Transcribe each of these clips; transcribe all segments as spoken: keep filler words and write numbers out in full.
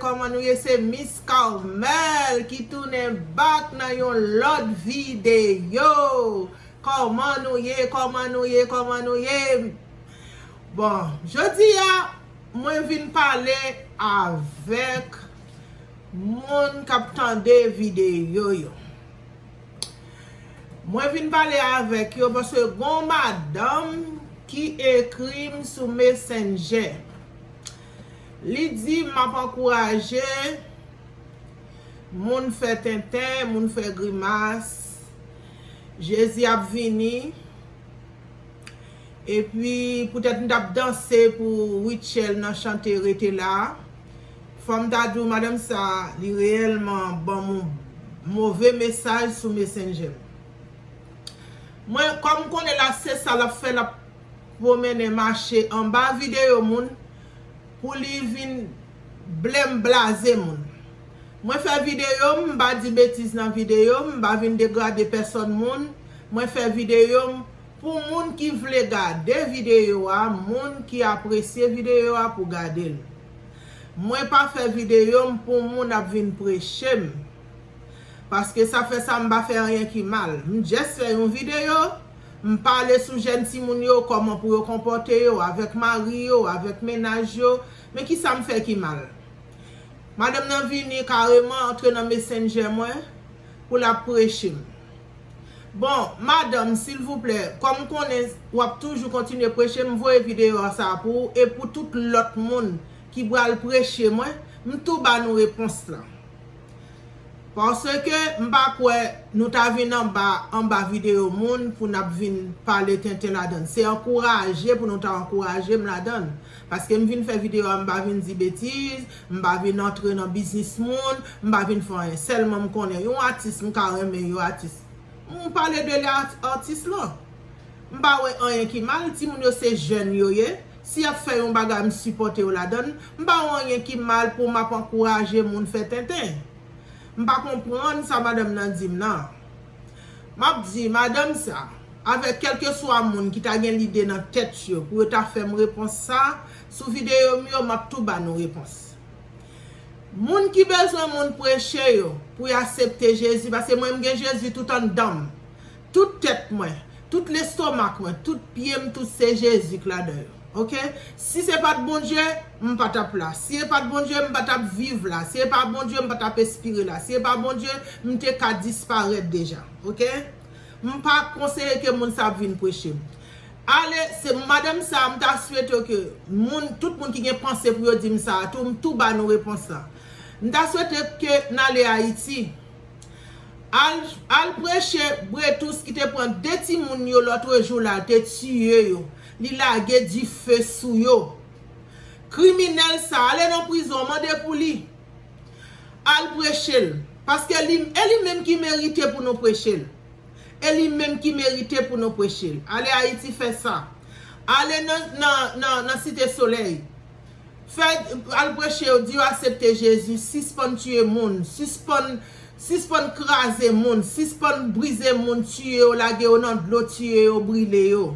Kòman nou ye? Se Miss Carmel ki tounen back nan yon lòt videyo. Kòman nou ye? Kòman nou ye? Kòman nou ye? Bon, jodi a, mwen vin pale avèk moun k ap tande videyo yo. Mwen vin pale avèk yo paske gon madanm ki ekri m sou Messenger. Li di m ap ankouraje moun fè tenten, moun fè grimas. Jezi ap vini. Epi poutèt m t ap danse pou Rutshelle nan chante Rete La. Fò m ta di w, madanm sa, li reyèlman ban m yon move mesaj sou Messenger. Mwen, kòm m konnen la, se sa l ap fè, l ap pwomennen mache anba videyo moun pou li vin blèm blaze moun. Mwen fè videyo m, m pa di betiz nan videyo m, m pa vin degrade pèsòn moun. Mwen fè videyo m pou moun ki vle gade videyo a, moun ki apresye videyo a pou gade l. Mwen pa fè videyo m pou moun ap vin preche m. Paske sa fè sa, m pa fè anyen ki mal. M just fè yon videyo, m pale sou jèn timoun yo, kòman pou yo konpòte yo avèk mari yo, avèk mennaj yo. Men kisa m fè ki mal? Madanm nan vini kareman antre nan Messenger mwen pou l ap preche m. Bon, madanm, silvouplè, kòm m konnen w ap toujou kontinye preche m, m voye videyo sa a pou ou e pou tout lòt moun ki pral preche mwen, m tou ba nou repons lan. Paske m pa kwè nou ta vin anba, anba videyo moun pou n ap vin pale tenten ladan l. Se ankouraje pou nou ta ankouraje m ladan l. Paske m vin fè videyo a, m pa vin di betiz, m pa vin antre nan biznis moun, m pa vin fè anyen. Sèlman m konnen yon atis, m ka renmen yon atis. M pale de li a-, atis lan. M pa wè anyen ki mal, timoun yo se jèn yo ye. Si y ap fè yon bagay, m sipòte yo ladan l. M pa wè anyen ki mal pou m ap ankouraje moun fè tenten. M pa konprann sa madanm nan di m nan. M ap di madanm sa, avèk kèlkeswa moun ki ta gen lide nan tèt yo pou yo ta fè m repons sa, sou videyo m yo, m ap tou ba nou repons. Moun ki bezwen moun preche yo pou y aksepte Jezi, paske mwen, m gen Jezi tout anndan m, tout tèt mwen, tout lestomak mwen, tout pye m, tout se Jezi k ladan yo. Oke? Si se pa t Bondye, m pa t ap la. Si e pa t Bondye, m pa t ap viv la. Si e pa Bondye, m pa t ap espire la. Si e pa Bondye, m te ka disparèt deja. Oke? M pa konseye ke moun sa ap vin preche m. Ale, se madanm sa, m ta swete ke moun, tout moun ki gen panse pou yo di m sa a tou, m tou ba nou repons la. M ta swete ke n ale Ayiti. Al, al preche Bretous ki te pran de timoun yo lòtrejou la, te tiye yo. Li lage dife sou yo. Kriminèl sa, ale nan prizon, mande pou li. Al preche l. Paske li, e li menm ki merite pou nou preche l. E li menm ki merite pou nou preche l. Ale Ayiti fè sa. Ale nan, nan, nan, nan Site Solèy. Fè, al preche yo, di yo aksepte Jezi, sispann tiye moun, sispann, sispann kraze moun, sispann brize moun, tiye yo, lage yo nan dlo, tiye yo, brile yo.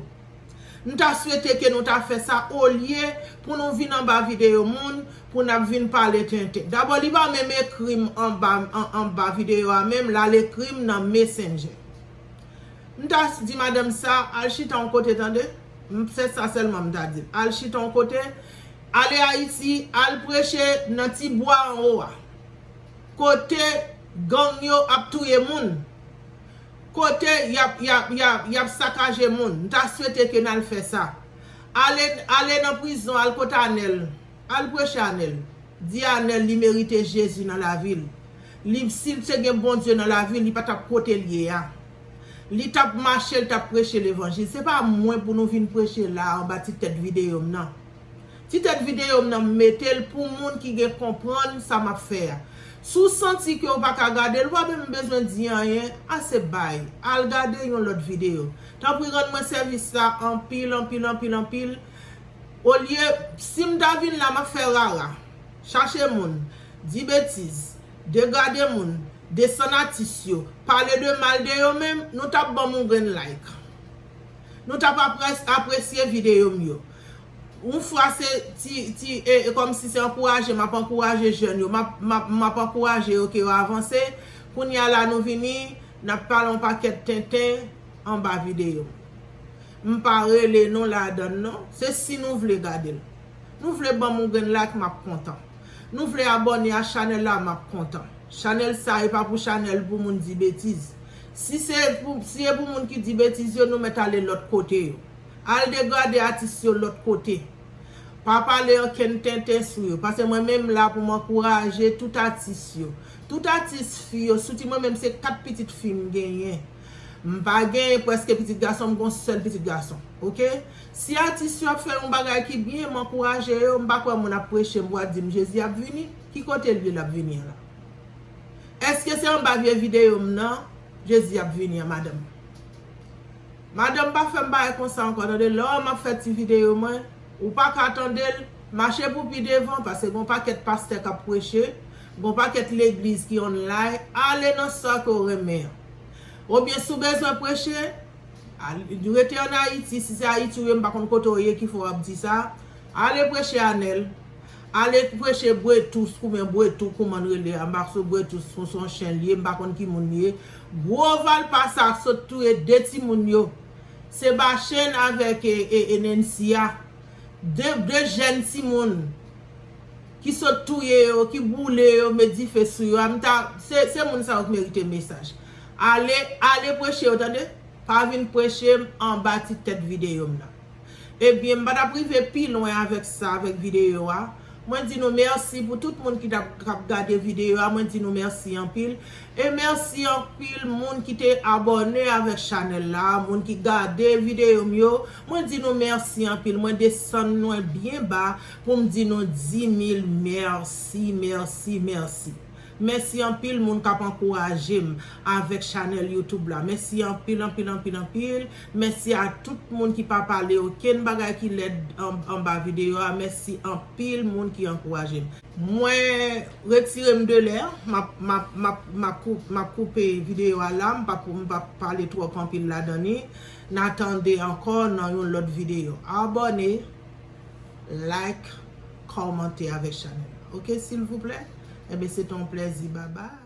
M ta swete ke nou ta fè sa olye pou nou vin anba videyo moun, pou n ap vin pale tenten. Dabò, li pa menm ekri m anba, an, anba videyo a menm, l al ekri m nan Messenger. M ta di madanm sa, al chita yon kote, tande? M, se sa sèlman m ta di l. Al chita yon kote, ale Ayiti, al preche nan ti bwa anwo a. Kote gang yo ap touye moun. Kote y ap, y ap, y ap, y ap sakaje moun. M ta swete ke n al fè sa. Ale, ale nan prizon, al kote Anèl. Al preche Anèl. Di Anèl li merite Jezi nan lavi l. Li, si l te gen Bondye nan lavi l, li pa t ap kote l ye a. Li t ap mache, l t ap preche levanjil. Se pa mwen pou nou vin preche la anba ti tèt videyo m nan. Ti tèt videyo m nan, m mete l pou moun ki gen konprann sa m ap fè a. Si w santi ke w pa ka gade l, w pa menm bezwen di anyen, ase bay. Al gade yon lòt videyo. Tanpri, rann mwen sèvis la anpil, anpil, anpil, anpil. Olye, si m ta vin la, m ap fè rara. Chache moun, di betiz, degrade moun, desann atis yo, pale de mal de yo menm, nou t ap ban m yon grenn like. Nou t ap apres-, apresye videyo m yo. Yon fwa se ti, ti, e, e, kòmsi se ankouraje, m ap ankouraje jèn yo, m ap, m ap, m ap ankouraje yo ke yo avanse. Kounye a la nou vini, n ap pale yon pakèt tenten anba videyo. M pa rele nou ladan l non. Se si nou vle gade l. Nou vle ban m yon grenn like, m ap kontan. Nou vle abòne a chanèl la, m ap kontan. Chanèl sa e pa pou chanèl pou moun di betiz. Si se pou, si e pou moun ki di betiz yo, nou mèt ale lòt kote yo. Al degrade atis yo lòt kote. Pa pale ankenn tenten sou yo. Paske mwen menm la pou m ankouraje tout atis yo. Tout atis fi yo, soti mwen menm se kat pitit fi m genyen. M pa genyen prèske pitit gason, m gon sèl pitit gason. Oke? Si atis yo ap fè yon bagay ki byen, m ankouraje yo, m pa kwè moun ap preche, m vwa di m Jezi ap vini. Ki kote l ye l ap vini an la? Èske se anba vye videyo m nan Jezi ap vini an, madanm? Madanm, pa fè m bagay konsa ankò, tande. Lè w ap fè ti videyo mwen, ou pa ka tande l, mache pou pi devan, paske gon pakèt pastè k ap preche, gon pakèt legliz ki online, ale nan sa ke w renmen an. Oubyen si w bezwen preche, al, rete ann Ayiti, si se Ayiti w ye, m pa konn kote w ye ki fè w ap di sa, ale preche Anèl. Ale preche Bretous, koumen Bretous, kouman n rele a, m pa sou Bretous, se yon chen l ye, m pa konn ki moun li ye. Gwo valpa sa sot touye de timoun yo. Sebachen avèk e, e, e Nancy a. De, de jèn timoun ki sot touye yo, ki boule yo, met dife sou yo. A, m ta, se, se moun sa yo k merite mesaj. Ale, ale preche yo, tande? Pa vin preche m anba ti tèt videyo m nan. Ebyen, m pa t ap rive pi lwen avèk sa, avèk videyo a. Mwen di nou mèsi pou tout moun ki t ap, k ap gade videyo a. Mwen di nou mèsi anpil. E mèsi anpil moun ki te abòne avèk chanèl la, moun ki gade videyo m yo. Mwen di nou mèsi anpil. Mwen desann lwen byen ba pou m di nou dimil mèsi, mèsi, mèsi. Mèsi anpil moun k ap ankouraje m avèk chanèl YouTube la. Mèsi anpil, anpil, anpil, anpil. Mèsi a tout moun ki pa pale okenn bagay ki lèd an, anba videyo a. Mèsi anpil moun ki ankouraje m. Mwen retire m de lè. M ap, m ap, m ap, m ap kou-, m ap koupe videyo a la. M p ap, m p ap pale twòp anpil ladan li. N a tande ankò nan yon lòt videyo. Abòne, like, kòmante avèk chanèl la. Oke, silvouplè? Enben, se te yon plèzi. Babay.